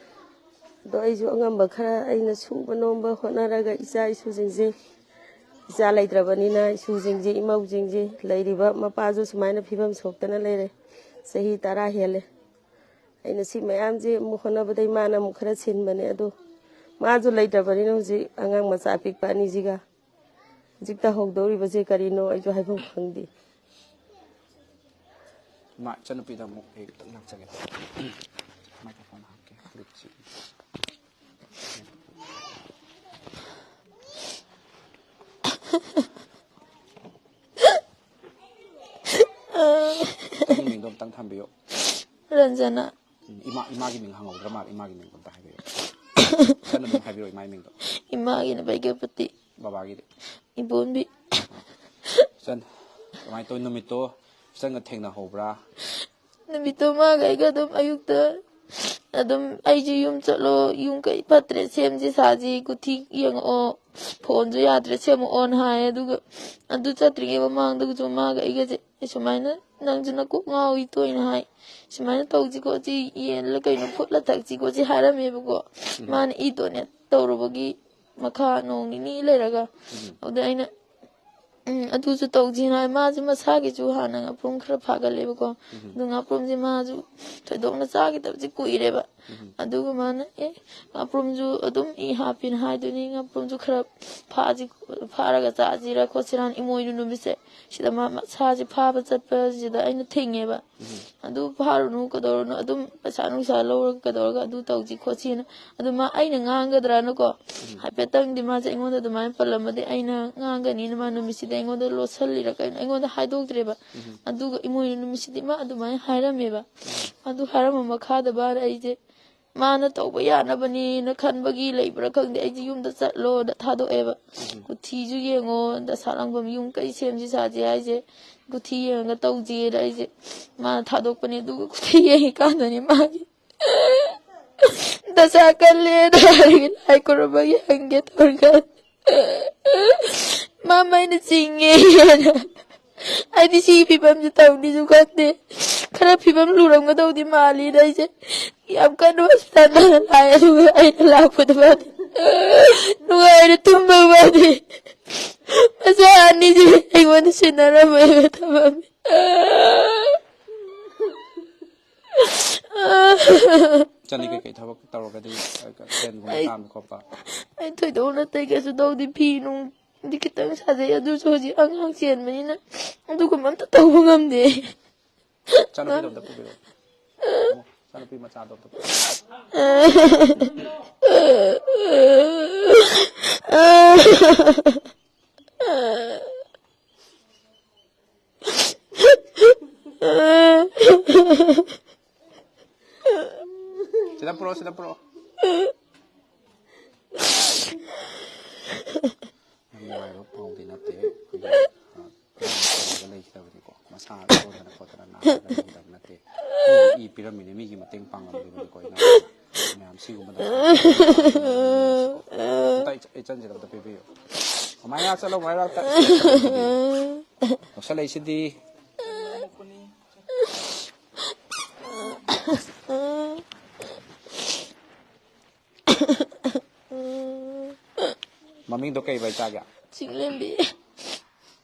ꯑꯗꯣ ꯑꯩꯁꯨ ꯑꯉꯝꯕ ꯈꯔ ꯑꯩꯅ ꯁꯨꯕ ꯅꯣꯝꯕ ꯍꯣꯠꯅꯔꯒ ꯏꯆꯥ ꯏꯁꯨꯁꯤꯡꯁꯦ, ꯏꯆꯥ ꯂꯩꯇ꯭ꯔꯕꯅꯤꯅ ꯏꯁꯨꯁꯤꯡꯁꯦ, ꯏꯃꯧꯁꯤꯡꯁꯦ, ꯂꯩꯔꯤꯕ ꯃꯄꯥꯁꯨ ꯁꯨꯃꯥꯏꯅ ꯐꯤꯕꯝ ꯁꯣꯛꯇꯅ ꯂꯩꯔꯦ꯫ ꯆꯍꯤ ꯇꯔꯥ ꯍꯦꯜꯂꯦ꯫ ꯑꯩꯅ ꯁꯤ ꯃꯌꯥꯝꯁꯦ ꯑꯃꯨꯛ ꯍꯣꯠꯅꯕꯗꯩ ꯃꯥꯅ ꯑꯃꯨꯛ ꯈꯔ ꯁꯤꯟꯕꯅꯦ꯫ ꯑꯗꯣ ꯃꯥꯁꯨ ꯂꯩꯇ꯭ꯔꯕꯅꯤꯅ ꯍꯧꯖꯤꯛ ꯑꯉꯥꯡ ꯃꯆꯥ ꯑꯄꯤꯛꯄ ꯑꯅꯤꯁꯤꯒ ꯍꯧꯖꯤꯛ ꯇꯧꯍꯧꯗꯧꯔꯤꯕꯁꯦ ꯀꯔꯤꯅꯣ ꯑꯩꯁꯨ ꯍꯥꯏꯐꯝ ꯈꯪꯗꯦ꯫ ꯏꯃꯥ, ꯏꯆꯟꯅꯨꯄꯤꯗ ꯑꯃꯨꯛ ꯑꯩ ꯈꯤꯇꯪ ꯂꯥꯛꯆꯒꯦ꯫ Microphone ꯍꯥꯞꯀꯦ꯫ ꯏꯆꯟꯒꯤ ꯃꯤꯡꯗꯣ ꯑꯝꯇꯪ ꯊꯝꯕꯤꯌꯨ꯫ ꯔꯟꯖꯅꯥ꯫ ꯎꯝ, ꯏꯃꯥ, ꯏꯃꯥꯒꯤ ꯃꯤꯡ ꯍꯪꯍꯧꯗ꯭ꯔ ꯃꯥꯜꯂꯦ꯫ ꯏꯃꯥꯒꯤ ꯃꯤꯡꯗꯣ ꯑꯝꯇ ꯍꯥꯏꯕꯤꯌꯨ꯫ ꯏꯆꯟ ꯑꯗꯨꯝ ꯍꯥꯏꯕꯤꯔꯛꯑꯣ, ꯏꯃꯥꯒꯤ ꯃꯤꯡꯗꯣ꯫ ꯏꯃꯥꯒꯤꯅ ꯕꯩꯒ꯭ꯌꯥꯄꯇꯤ꯫ ꯕꯕꯥꯒꯤꯗꯤ? ꯏꯕꯣꯟꯕꯤ꯫ ꯏꯆꯟ, ꯀꯃꯥꯏꯅ ꯇꯧꯋꯤ? ꯅꯨꯃꯤꯠꯇꯣ ꯏꯆꯟꯒ ꯊꯦꯡꯅꯍꯧꯕ꯭ꯔꯥ? ꯅꯨꯃꯤꯠꯇꯣ ꯃꯥꯒ ꯑꯩꯒ ꯑꯗꯨꯝ ꯑꯌꯨꯛꯇ ꯑꯗꯨꯝ, "ꯑꯩꯁꯨ ꯌꯨꯝ ꯆꯠꯂꯣ, ꯌꯨꯝ ꯀꯩ ꯐꯠꯇ꯭ꯔꯦ, ꯁꯦꯝꯁꯤ ꯁꯥꯁꯤ, ꯀꯨꯊꯤ ꯌꯦꯡꯉꯛꯑꯣ, ꯐꯣꯟꯁꯨ ꯌꯥꯗ꯭ꯔꯦ, ꯁꯦꯝꯃꯛꯑꯣꯅ" ꯍꯥꯏ꯫ ꯑꯗꯨꯒ ꯑꯗꯨ ꯆꯠꯇ꯭ꯔꯤꯉꯩ ꯃꯃꯥꯡꯗꯁꯨ ꯃꯥꯒ ꯑꯩꯒꯁꯦ, "ꯑꯩ ꯁꯨꯃꯥꯏꯅ ꯅꯪꯁꯨ ꯅꯀꯣꯛ ꯉꯥꯎꯏ ꯇꯣꯏꯅ ꯍꯥꯏ, ꯁꯨꯃꯥꯏꯅ ꯇꯧꯁꯤ ꯈꯣꯠꯁꯤ, ꯌꯦꯟꯂ ꯀꯩꯅꯣ ꯐꯨꯠꯂ ꯊꯛꯁꯤ ꯈꯣꯠꯁꯤ" ꯍꯥꯏꯔꯝꯃꯦꯕꯀꯣ꯫ ꯎꯝ꯫ ꯃꯥꯅ ꯏ ꯗꯣꯅꯦꯠ ꯇꯧꯔꯨꯕꯒꯤ ꯃꯈꯥ ꯅꯣꯡ ꯅꯤꯅꯤ ꯂꯩꯔꯒ, ꯎꯝ꯫ ꯑꯗꯨꯗ ꯑꯩꯅ ꯎꯝ, ꯑꯗꯨꯁꯨ ꯇꯧꯁꯤꯅ ꯍꯥꯏ꯫ ꯃꯥꯁꯦ ꯃꯁꯥꯒꯤꯁꯨ ꯍꯥꯟꯅ ꯉꯥꯄ꯭ꯔꯨꯝ ꯈꯔ ꯐꯥꯒꯠꯂꯦꯕꯀꯣ꯫ ꯎꯝ꯫ ꯑꯗꯨ ꯉꯥꯄ꯭ꯔꯨꯝꯁꯦ ꯃꯥꯁꯨ ꯊꯣꯏꯗꯣꯛꯅ ꯆꯥꯈꯤꯗꯕꯁꯦ ꯀꯨꯏꯔꯦꯕ꯫ ꯎꯝ꯫ ꯑꯗꯨꯒ ꯃꯥꯅ, "ꯑꯦ, ꯉꯥꯄ꯭ꯔꯨꯝꯁꯨ ꯑꯗꯨꯝ ꯏ ꯍꯥꯞꯄꯤꯅ ꯍꯥꯏꯗꯣꯏꯅꯤ, ꯉꯥꯄ꯭ꯔꯨꯝꯁꯨ ꯈꯔ ꯐꯥꯁꯤ, ꯐꯥꯔꯒ ꯆꯥꯁꯤꯔ ꯈꯣꯠꯁꯤꯔꯥꯅ" ꯏꯃꯣꯏꯅꯨ ꯅꯨꯃꯤꯠꯁꯦ ꯁꯤꯗ ꯃꯥ ꯃꯁꯥꯁꯦ ꯐꯥꯕ ꯆꯠꯄꯁꯤꯗ ꯑꯩꯅ ꯊꯤꯡꯉꯦꯕ꯫ ꯎꯝ꯫ "ꯑꯗꯨ ꯐꯥꯔꯨꯅꯨ, ꯀꯩꯗꯧꯔꯨꯅꯨ, ꯑꯗꯨꯝ ꯄꯩꯁꯥ ꯅꯨꯡꯁꯥ ꯂꯧꯔꯒ ꯀꯩꯗꯧꯔꯒ ꯑꯗꯨ ꯇꯧꯁꯤ ꯈꯣꯠꯁꯤꯅ", ꯑꯗꯨ ꯃꯥ ꯑꯩꯅ ꯉꯥꯡꯒꯗ꯭ꯔꯥꯅꯀꯣ꯫ ꯎꯝ꯫ ꯍꯥꯏꯐꯦꯠꯇꯪꯗꯤ ꯃꯥꯁꯦ ꯑꯩꯉꯣꯟꯗ ꯑꯗꯨꯃꯥꯏꯅ ꯄꯜꯂꯝꯃꯗꯤ ꯑꯩꯅ ꯉꯥꯡꯒꯅꯤꯅ ꯃꯥ ꯅꯨꯃꯤꯠꯁꯤꯗ ꯑꯩꯉꯣꯟꯗ ꯂꯣꯠꯁꯜꯂꯤꯔ ꯀꯩꯅꯣ ꯑꯩꯉꯣꯟꯗ ꯍꯥꯏꯗꯣꯛꯇ꯭ꯔꯦꯕ꯫ ꯎꯝ꯫ ꯑꯗꯨꯒ ꯏꯃꯣꯏꯅꯨ ꯅꯨꯃꯤꯠꯁꯤꯗꯤ ꯃꯥ ꯑꯗꯨꯃꯥꯏꯅ ꯍꯥꯏꯔꯝꯃꯦꯕ꯫ ꯎꯝ꯫ ꯑꯗꯨ ꯍꯥꯏꯔꯝꯕ ꯃꯈꯥꯗ ꯃꯥꯅ ꯑꯩꯁꯦ ꯃꯥꯅ ꯇꯧꯕ ꯌꯥꯅꯕꯅꯦꯅ ꯈꯟꯕꯒꯤ ꯂꯩꯕ꯭ꯔꯥ ꯈꯪꯗꯦ, ꯑꯩꯁꯦ ꯌꯨꯝꯗ ꯆꯠꯂꯣꯅ ꯊꯥꯗꯣꯛꯑꯦꯕ꯫ ꯎꯝ꯫ "ꯀꯨꯊꯤꯁꯨ ꯌꯦꯡꯉꯣ, ꯗꯁꯥ ꯂꯥꯡꯐꯝ ꯌꯨꯝ ꯀꯩ ꯁꯦꯝꯁꯤ ꯁꯥꯁꯤ ꯍꯥꯏꯁꯦ, ꯀꯨꯊꯤ ꯌꯦꯡꯉꯒ ꯇꯧꯁꯦꯅ" ꯑꯩꯁꯦ ꯃꯥꯅ ꯊꯥꯗꯣꯛꯄꯅꯦ꯫ ꯑꯗꯨꯒ ꯀꯨꯊꯤ ꯌꯦꯡꯉꯤꯀꯥꯟꯗꯅꯦ ꯃꯥꯒꯤ ꯗꯁꯥ ꯀꯜꯂꯦꯅ ꯍꯥꯏꯔꯒ ꯂꯥꯏ ꯈꯨꯔꯨꯝꯕꯒꯤ ꯍꯪꯒꯦ ꯇꯧꯔꯒ ꯃꯥ ꯃꯩꯅ ꯆꯤꯡꯉꯦ꯫ ꯑꯩꯗꯤ ꯁꯤꯒꯤ ꯐꯤꯕꯝꯁꯦ ꯇꯧꯅꯤꯁꯨ ꯈꯪꯗꯦ꯫ ꯈꯔ ꯐꯤꯕꯝ ꯂꯨꯔꯝꯒꯗꯧꯗꯤ ꯃꯥꯜꯂꯤꯅ ꯑꯩꯁꯦ ꯌꯥꯝ ꯀꯟꯅ ꯍꯣꯁꯄꯤꯇꯥꯜꯗ ꯂꯥꯛꯑꯦ꯫ ꯑꯗꯨꯒ ꯑꯩꯅ ꯂꯥꯛꯄꯗ ꯃꯥꯗꯤ ꯅꯨꯡꯉꯥꯏꯅ ꯇꯨꯝꯕ ꯃꯥꯗꯤ꯫ ꯃꯆꯥ ꯑꯅꯤꯁꯦ ꯑꯩꯉꯣꯟꯗ ꯁꯤꯟꯅꯔꯝꯃꯦ ꯊꯝꯃꯝꯃꯦ꯫ ꯏꯆꯟꯗꯤ ꯀꯩꯀꯩ ꯊꯕꯛ ꯇꯧꯔꯒꯗꯤ, ꯑ, ꯁꯦꯟꯒꯨꯝꯕ ꯑꯩ ꯇꯥꯟꯕ ꯈꯣꯠꯄ? ꯑꯩ ꯊꯣꯏꯗꯣꯛꯅ ꯑꯇꯩ ꯀꯩꯁꯨ ꯇꯧꯗꯦ꯫ ꯐꯤ ꯅꯨꯡꯗꯤ ꯈꯤꯇꯪ ꯁꯥꯖꯩ, ꯑꯗꯨꯁꯨ ꯍꯧꯖꯤꯛ ꯑꯉꯥꯡ ꯆꯦꯟꯕꯅꯤꯅ ꯑꯗꯨꯒꯨꯝꯕ ꯑꯝꯇ ꯇꯧꯕ ꯉꯝꯗꯦ꯫ ꯏꯆꯥꯅꯨꯄꯤꯗꯣ ꯑꯝꯇ ꯄꯨꯕꯤꯔꯛꯑꯣ꯫ ꯏꯆꯥꯅꯨꯄꯤ ꯃꯆꯥꯗꯣ ꯑꯝꯇ ꯄꯨꯕꯤꯔꯛꯑꯣ꯫ ꯁꯤꯗ ꯄꯨꯔꯛꯑꯣ, ꯁꯤꯗ ꯄꯨꯔꯛꯑꯣ꯫ ꯌꯥꯝ ꯅꯨꯡꯉꯥꯏꯕ ꯄꯥꯎꯗꯤ ꯅꯠꯇꯦ꯫ ꯑꯩꯈꯣꯏꯒꯤ, ꯑ, ꯇꯧꯔꯒ ꯂꯩꯈꯤꯗꯕꯅꯤꯀꯣ꯫ ꯃꯁꯥ ꯁꯣꯟꯗꯅ ꯈꯣꯠꯇꯅ ꯅꯥꯔꯒ ꯂꯩꯈꯤꯗꯕ ꯅꯠꯇꯦ꯫ ꯃꯤꯒꯤ ꯏ ꯄꯤꯔꯝꯃꯤꯅꯦ, ꯃꯤꯒꯤ ꯃꯇꯦꯡ ꯄꯥꯡꯉꯝꯃꯤꯕꯅꯤꯀꯣ꯫ ꯏꯅꯥꯎ ꯃꯌꯥꯝ ꯁꯤꯒꯨꯝꯕꯗ ꯑꯝꯇ ꯏꯆꯟꯁꯤꯗ ꯑꯝꯇ ꯄꯤꯕꯤꯌꯨ꯫ ꯃꯥꯏꯔꯥ ꯆꯠꯂꯣ, ꯃꯥꯏꯔꯥ ꯆꯠ-, ꯂꯧꯁꯜꯂꯛꯏꯁꯤꯗꯤ꯫ ꯃꯃꯤꯡꯗꯣ ꯀꯩꯕ ꯏꯆꯥꯒꯤ? ꯆꯤꯡꯂꯦꯝꯕꯤ꯫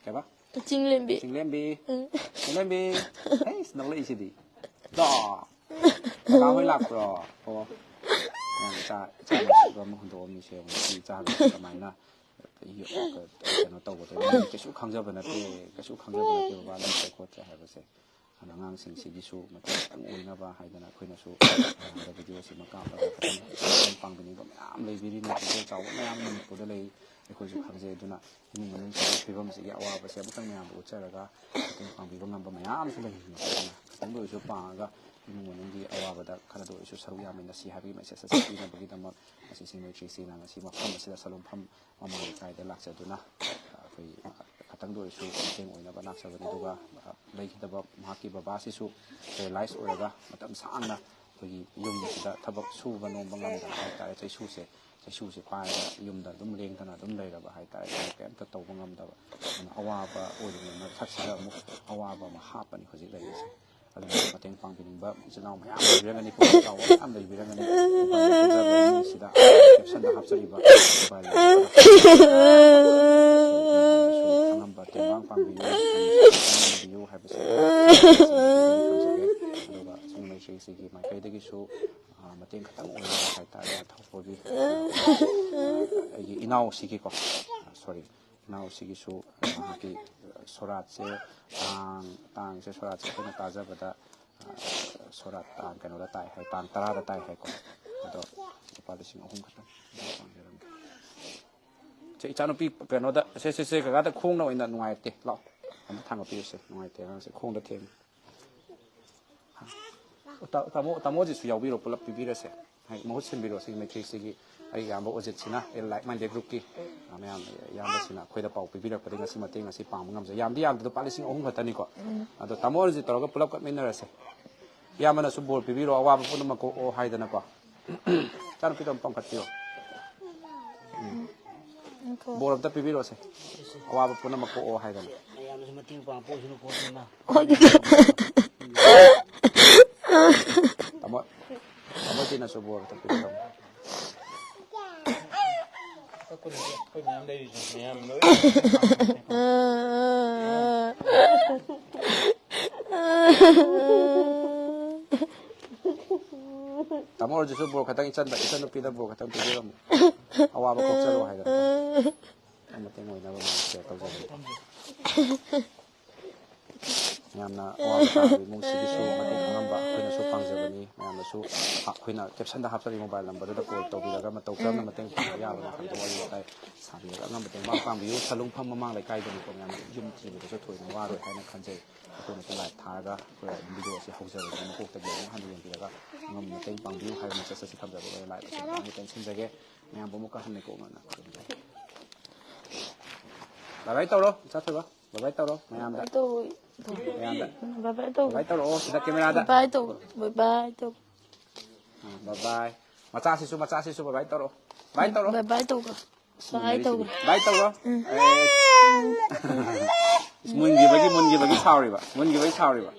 ꯀꯩꯕ? ꯆꯤꯡꯂꯦꯝꯕꯤ꯫ ꯆꯤꯡꯂꯦꯝꯕꯤ꯫ ꯎꯝ꯫ ꯆꯤꯡꯂꯦꯝꯕꯤ꯫ ꯑꯩꯁ, ꯅꯣꯛꯂꯛꯏꯁꯤꯗꯤ꯫ ꯗꯣ꯫ ꯀꯀꯥ ꯍꯣꯏ ꯂꯥꯛꯄ꯭ꯔꯣ? ꯑꯣ꯫ ꯌꯥꯝ ꯏꯆꯥ, ꯏꯆꯥ ꯅꯨꯡꯁꯤꯕ ꯑꯃ ꯍꯨꯟꯗꯣꯛꯑꯝꯃꯤꯁꯦ ꯌꯦꯡꯉꯣ꯫ ꯁꯤ ꯏꯆꯥꯒ ꯀꯃꯥꯏꯅ ꯀꯩꯅꯣ ꯇꯧꯒꯗꯣꯏꯅꯣ? ꯀꯩꯁꯨ ꯈꯪꯖꯕ ꯅꯠꯇꯦ, ꯀꯩꯁꯨ ꯈꯪꯖꯕ ꯅꯠꯇꯦ ꯕꯕꯥ ꯂꯩꯇ꯭ꯔꯦ ꯈꯣꯠꯇ꯭ꯔꯦ ꯍꯥꯏꯕꯁꯦ꯫ ꯑꯗꯨꯅ ꯑꯉꯥꯡꯁꯤꯡꯁꯤꯒꯤꯁꯨ ꯃꯇꯦꯡ ꯈꯤꯇꯪ ꯑꯣꯏꯅꯕ ꯍꯥꯏꯗꯅ ꯑꯩꯈꯣꯏꯅꯁꯨ ꯚꯤꯗꯤꯑꯣꯁꯤꯃ ꯀꯥꯞꯄꯒ ꯈꯤꯇꯪ ꯃꯇꯦꯡ ꯄꯥꯡꯕꯤꯅꯤꯡꯕ ꯃꯌꯥꯝ ꯂꯩꯕꯤꯔꯤ꯫ ꯅꯣꯡꯄꯣꯛ ꯆꯥꯎꯕ ꯃꯌꯥꯝ ꯃꯅꯤꯄꯨꯔꯗ ꯂꯩ, ꯑꯩꯈꯣꯏꯁꯨ ꯈꯪꯖꯩ꯫ ꯑꯗꯨꯅ ꯏꯃꯨꯡ ꯃꯅꯨꯡꯁꯤꯒꯤ ꯐꯤꯕꯝꯁꯤꯒꯤ ꯑꯋꯥꯕꯁꯦ ꯑꯃꯨꯛꯇꯪ ꯃꯌꯥꯝꯗ ꯎꯠꯆꯔꯒ ꯃꯇꯦꯡ ꯄꯥꯡꯕꯤꯕ ꯉꯝꯕ ꯃꯌꯥꯝꯁꯨ ꯂꯩꯔꯤꯅꯤ꯫ ꯑꯗꯨꯅ ꯈꯤꯇꯪꯗ ꯑꯣꯏꯔꯁꯨ ꯄꯥꯡꯉꯒ ꯏꯃꯨꯡ ꯃꯅꯨꯡꯒꯤ ꯑꯋꯥꯕꯗ ꯈꯔꯗ ꯑꯣꯏꯔꯁꯨ ꯁꯔꯨꯛ ꯌꯥꯃꯤꯟꯅꯁꯤ ꯍꯥꯏꯕꯒꯤ ꯃꯦꯁꯦꯖ ꯑꯁꯤ ꯄꯤꯅꯕꯒꯤꯗꯃꯛ ꯉꯁꯤ ꯁꯤꯡ ꯃꯩꯇ꯭ꯔꯤ ꯏꯆꯦꯅ ꯉꯁꯤ ꯃꯐꯝ ꯑꯁꯤꯗ ꯁꯂꯨꯡꯐꯝ ꯃꯃꯥ ꯂꯩꯀꯥꯏꯗ ꯂꯥꯛꯆꯗꯨꯅ ꯑꯩꯈꯣꯏ ꯈꯇꯪꯗ ꯑꯣꯏꯔꯁꯨ ꯃꯇꯦꯡ ꯑꯣꯏꯅꯕ ꯂꯥꯛꯆꯕꯅꯤ꯫ ꯑꯗꯨꯒ ꯂꯩꯈꯤꯗꯕ ꯃꯍꯥꯛꯀꯤ ꯕꯕꯥꯁꯤꯁꯨ ꯄꯦꯔꯦꯂꯥꯏꯁ ꯑꯣꯏꯔꯒ ꯃꯇꯝ ꯁꯥꯡꯅ ꯑꯩꯈꯣꯏꯒꯤ ꯌꯨꯝꯁꯤꯗ ꯊꯕꯛ ꯁꯨꯕ ꯅꯣꯝꯕ ꯉꯝꯗꯕ ꯍꯥꯏꯇꯥꯔꯦ, ꯆꯩꯁꯨꯁꯦ, ꯆꯩꯁꯨꯁꯦ ꯄꯥꯏꯔꯒ ꯌꯨꯝꯗ ꯑꯗꯨꯝ ꯂꯦꯡꯗꯅ ꯑꯗꯨꯝ ꯂꯩꯔꯕ ꯍꯥꯏꯇꯥꯔꯦ, ꯊꯕꯛ ꯀꯩꯝꯇ ꯇꯧꯕ ꯉꯝꯗꯕ꯫ ꯑꯗꯨꯅ ꯑꯋꯥꯕ ꯑꯣꯏꯔꯤꯉꯩ ꯃꯊꯛꯁꯤꯗ ꯑꯃꯨꯛ ꯑꯋꯥꯕ ꯑꯃ ꯍꯥꯞꯄꯅꯤ ꯍꯧꯖꯤꯛ ꯂꯩꯔꯤꯁꯦ꯫ ꯑꯗꯨꯅ ꯃꯇꯦꯡ ꯄꯥꯡꯕꯤꯅꯤꯡꯕ ꯏꯆꯤꯜ ꯏꯅꯥꯎ ꯃꯌꯥꯝ ꯂꯩꯕꯤꯔꯝꯒꯅꯤ, ꯄꯨꯛꯅꯤꯡ ꯆꯥꯎꯕ ꯃꯌꯥꯝ ꯂꯩꯕꯤꯔꯝꯒꯅꯤ꯫ ꯎꯄꯥꯏ ꯂꯩꯇ꯭ꯔꯕ ꯏꯃꯨꯡꯁꯤꯗ ꯀꯦꯞꯁꯟꯗ ꯍꯥꯞꯆꯔꯤꯕ ꯎꯄꯥꯏ ꯂꯩꯇ꯭ꯔꯕ ꯑꯉꯝꯕ ꯇꯦꯡꯕꯥꯡ ꯄꯥꯡꯕꯤꯌꯨ, ꯄꯥꯡꯕꯤꯌꯨ ꯍꯥꯏꯕꯁꯤ ꯊꯝꯖꯒꯦ꯫ ꯑꯗꯨꯒ ꯁꯤꯡ ꯃꯩꯇ꯭ꯔꯤꯁꯤꯒꯤ ꯃꯥꯏꯀꯩꯗꯒꯤꯁꯨ, ꯑ, ꯃꯇꯦꯡ ꯈꯤꯇꯪ ꯑꯣꯏꯅꯕ ꯍꯥꯏꯇꯥꯔꯦ, ꯊꯧꯕꯒꯤ, ꯑ, ꯑꯩꯒꯤ ꯏꯅꯥꯎꯁꯤꯒꯤꯀꯣ, ꯁꯣꯔꯤ, ꯏꯅꯥꯎꯁꯤꯒꯤꯁꯨ ꯃꯍꯥꯛꯀꯤ ꯁꯣꯔꯥꯠꯁꯦ ꯇꯥꯡ, ꯇꯥꯡꯁꯦ ꯁꯣꯔꯥꯠꯁꯦ ꯑꯩꯈꯣꯏꯅ ꯇꯥꯖꯕꯗ, ꯑ, ꯁꯣꯔꯥꯠ ꯇꯥꯡ ꯀꯩꯅꯣꯗ ꯇꯥꯏ ꯍꯥꯏ, ꯇꯥꯡ ꯇꯔꯥꯗ ꯇꯥꯏ ꯍꯥꯏꯀꯣ꯫ ꯑꯗꯣ ꯂꯨꯄꯥ ꯂꯤꯁꯤꯡ ꯑꯍꯨꯝ ꯈꯛꯇꯪ ꯇꯥꯡꯖꯔꯝꯒꯦ꯫ ꯁꯦ, ꯏꯆꯥꯅꯨꯄꯤ ꯀꯩꯅꯣꯗ, ꯁꯦ, ꯁꯦ, ꯁꯦ, ꯀꯀꯥꯗ ꯈꯣꯡꯅ ꯑꯣꯏꯅ ꯅꯨꯡꯉꯥꯏꯇꯦ, ꯂꯥꯛꯑꯣ꯫ ꯑꯝꯇ ꯊꯥꯡꯒꯠꯄꯤꯔꯨꯁꯦ, ꯅꯨꯡꯉꯥꯏꯇꯦ ꯑꯉꯥꯡꯁꯦ, ꯈꯣꯡꯗ ꯊꯦꯡꯉꯦ꯫ ꯇꯥ-, ꯇꯥꯃꯣ, ꯇꯥꯃꯣꯁꯤꯁꯨ ꯌꯥꯎꯕꯤꯔꯣ, ꯄꯨꯂꯞ ꯄꯤꯕꯤꯔꯁꯦ꯫ ꯍꯥꯏ, ꯃꯍꯨꯠ ꯁꯤꯟꯕꯤꯔꯣ, ꯁꯤꯒꯤ ꯃꯩꯇꯩꯁꯤꯒꯤ ꯑꯩꯒꯤ ꯏꯌꯥꯝꯕ ꯑꯣꯖꯤꯠꯁꯤꯅ, ꯑꯦ, ꯂꯥꯏꯛ ꯃꯥꯏꯟꯗꯦꯗ ꯒ꯭ꯔꯨꯞꯀꯤ, ꯑ, ꯃꯌꯥꯝ ꯏꯌꯥꯝꯕꯁꯤꯅ ꯑꯩꯈꯣꯏꯗ ꯄꯥꯎ ꯄꯤꯕꯤꯔꯛꯄꯗꯒꯤ ꯉꯁꯤ ꯃꯇꯦꯡ ꯑꯁꯤ ꯄꯥꯡꯕ ꯉꯝꯖꯩ꯫ ꯌꯥꯝꯗꯤ ꯌꯥꯝꯗꯦ, ꯂꯨꯄꯥ ꯂꯤꯁꯤꯡ ꯑꯍꯨꯝ ꯈꯛꯇꯅꯤꯀꯣ꯫ ꯑꯗꯣ ꯇꯥꯃꯣ ꯑꯣꯖꯤꯠ ꯇꯧꯔꯒ ꯄꯨꯂꯞ ꯀꯠꯃꯤꯟꯅꯔꯁꯦ꯫ ꯏꯌꯥꯝꯕꯅꯁꯨ ꯕꯣꯔ ꯄꯤꯕꯤꯔꯣ, ꯑꯋꯥꯕ ꯄꯨꯝꯅꯃꯛ ꯀꯣꯛꯑꯣ ꯍꯥꯏꯗꯅꯀꯣ꯫ ꯏꯆꯥꯅꯨꯄꯤꯗꯣ ꯑꯃꯨꯛꯇꯪ ꯀꯠꯄꯤꯌꯣ꯫ ꯎꯝ꯫ ꯕꯣꯔ ꯑꯝꯇ ꯄꯤꯕꯤꯔꯣꯁꯦ꯫ ꯑꯋꯥꯕ ꯄꯨꯝꯅꯃꯛ ꯀꯣꯛꯑꯣ ꯍꯥꯏꯗꯅ꯫ ꯃꯌꯥꯝꯅꯁꯨ ꯃꯇꯦꯡ ꯄꯥꯡꯕ ꯑꯣꯏꯁꯅꯨ ꯀꯣꯛꯁꯤꯃ꯫ ꯇꯥꯃꯣ, ꯇꯥꯃꯣ ꯇꯤꯅꯁꯨ ꯕꯣꯔ ꯑꯝꯇ ꯄꯤꯕꯤꯔꯝꯃꯣ꯫ ꯑꯩꯈꯣꯏ ꯃꯌꯥꯝ ꯂꯩꯔꯤꯁꯦ ꯃꯌꯥꯝ ꯂꯣꯏ꯫ ꯇꯥꯃꯣ ꯑꯣꯏꯔꯁꯨ ꯕꯣꯔ ꯈꯛꯇꯪ ꯏꯆꯟꯗ, ꯏꯆꯟ ꯅꯨꯄꯤꯗ ꯕꯣꯔ ꯈꯛꯇꯪ ꯄꯤꯕꯤꯔꯝꯃꯨ꯫ ꯑꯋꯥꯕ ꯀꯣꯛꯆꯔꯣ ꯍꯥꯏꯗꯅ꯫ ꯃꯇꯦꯡ ꯑꯣꯏꯅꯕ ꯃꯌꯥꯝ ꯁꯤꯌꯔ ꯇꯧꯖꯕꯅꯤ꯫ ꯃꯌꯥꯝꯅ ꯑꯋꯥꯕ ꯇꯥꯔꯕ ꯏꯃꯨꯡꯁꯤꯒꯤꯁꯨ ꯃꯇꯦꯡ ꯑꯉꯝꯕ ꯑꯩꯈꯣꯏꯅꯁꯨ ꯄꯥꯡꯖꯕꯅꯤ꯫ ꯃꯌꯥꯝꯅꯁꯨ ꯑꯩꯈꯣꯏꯅ ꯀꯦꯞꯁꯟꯗ ꯍꯥꯞꯆꯔꯤꯕ ꯃꯣꯕꯥꯏꯜ ꯅꯝꯕꯔꯗꯨꯗ ꯀꯣꯜ ꯇꯧꯕꯤꯔꯒ ꯃꯇꯧ ꯀꯔꯝꯅ ꯃꯇꯦꯡ ꯄꯥꯡꯕ ꯌꯥꯕꯅꯣ ꯍꯥꯏꯕꯗꯨ ꯋꯥꯔꯤ ꯋꯥꯇꯥꯏ ꯁꯥꯕꯤꯔꯒ ꯑꯉꯝꯕ ꯇꯦꯡꯕꯥꯡ ꯄꯥꯡꯕꯤꯌꯨ꯫ ꯁꯂꯨꯡꯐꯝ ꯃꯃꯥꯡ ꯂꯩꯀꯥꯏꯗꯅꯤꯀꯣ꯫ ꯃꯌꯥꯝꯅ ꯌꯨꯝ ꯊꯤꯕꯗꯁꯨ ꯊꯣꯏꯅ ꯋꯥꯔꯣꯏ ꯍꯥꯏꯅ ꯈꯟꯖꯩ꯫ ꯑꯩꯈꯣꯏꯅꯁꯨ ꯂꯥꯏꯚ ꯊꯥꯔꯒ ꯑꯩꯈꯣꯏ ꯑꯗꯨꯝ ꯚꯤꯗꯤꯑꯣ ꯑꯁꯤ ꯍꯧꯖꯕꯅꯤꯅ ꯃꯀꯣꯛꯇꯒꯤ ꯑꯗꯨꯝ ꯍꯥꯟꯅ ꯌꯦꯡꯕꯤꯔꯒ ꯑꯉꯝꯕ ꯃꯇꯦꯡ ꯄꯥꯡꯕꯤꯌꯨ ꯍꯥꯏꯕ ꯃꯦꯁꯦꯖ ꯑꯁꯤ ꯊꯝꯖꯕ ꯂꯣꯏꯔꯦ꯫ ꯂꯥꯏꯚ ꯑꯁꯤ ꯑꯗꯨꯃꯥꯏꯅ ꯇꯦꯟꯁꯤꯟꯖꯒꯦ꯫ ꯃꯌꯥꯝꯕꯨ ꯑꯃꯨꯛꯀ ꯍꯟꯅ ꯀꯣꯛꯅꯅ ꯈꯨꯔꯨꯝꯖꯔꯤ꯫ ꯕꯥꯏ ꯕꯥꯏ ꯇꯧꯔꯣ, ꯏꯆꯥ ꯊꯣꯏꯕ꯫ ꯕꯥꯏ ꯕꯥꯏ ꯇꯧꯔꯣ ꯃꯌꯥꯝꯗ꯫ ꯕꯥꯏ ꯇꯧ꯫ ꯃꯌꯥꯝꯗ꯫ ꯕꯥꯏ ꯕꯥꯏ ꯇꯧ꯫ ꯕꯥꯏ ꯕꯥꯏ ꯇꯧꯔꯛꯑꯣ ꯁꯤꯗ ꯀꯦꯃꯦꯔꯥꯗ꯫ ꯕꯥꯏ ꯕꯥꯏ ꯇꯧ꯫ ꯕꯥꯏ ꯕꯥꯏ ꯇꯧ꯫ ꯑꯥ, ꯕꯥꯏ ꯕꯥꯏ꯫ ꯃꯆꯥꯁꯤꯁꯨ, ꯃꯆꯥꯁꯤꯁꯨ ꯕꯥꯏ ꯕꯥꯏ ꯇꯧꯔꯣ꯫ ꯕꯥꯏ ꯇꯧꯔꯣ꯫ ꯕꯥꯏ ꯕꯥꯏ ꯇꯧ꯫ ꯕꯥꯏ ꯇꯧ꯫ ꯕꯥꯏ ꯇꯧꯔꯣ꯫ ꯎꯝ꯫ ꯑꯦ꯫ ꯃꯨꯟꯈꯤꯕꯒꯤ, ꯃꯨꯟꯈꯤꯕꯒꯤ ꯁꯥꯎꯔꯤꯕ꯫ ꯃꯨꯟꯈꯤꯕꯒꯤ ꯁꯥꯎꯔꯤꯕ꯫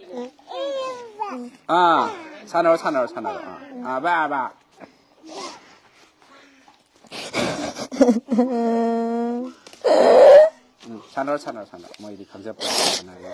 ꯑꯥ, ꯁꯥꯟꯅꯔꯣ, ꯁꯥꯟꯅꯔꯣ, ꯁꯥꯟꯅꯔꯣ꯫ ꯑꯥ, ꯑꯥ, ꯕꯥ, ꯕꯥ꯫ ꯎꯝ, ꯁꯥꯟꯅꯔꯣ, ꯁꯥꯟꯅꯔꯣ, ꯁꯥꯟꯅꯔꯣ꯫ ꯃꯣꯏꯗꯤ ꯈꯪꯖꯕ ꯁꯥꯟꯅꯔꯦ꯫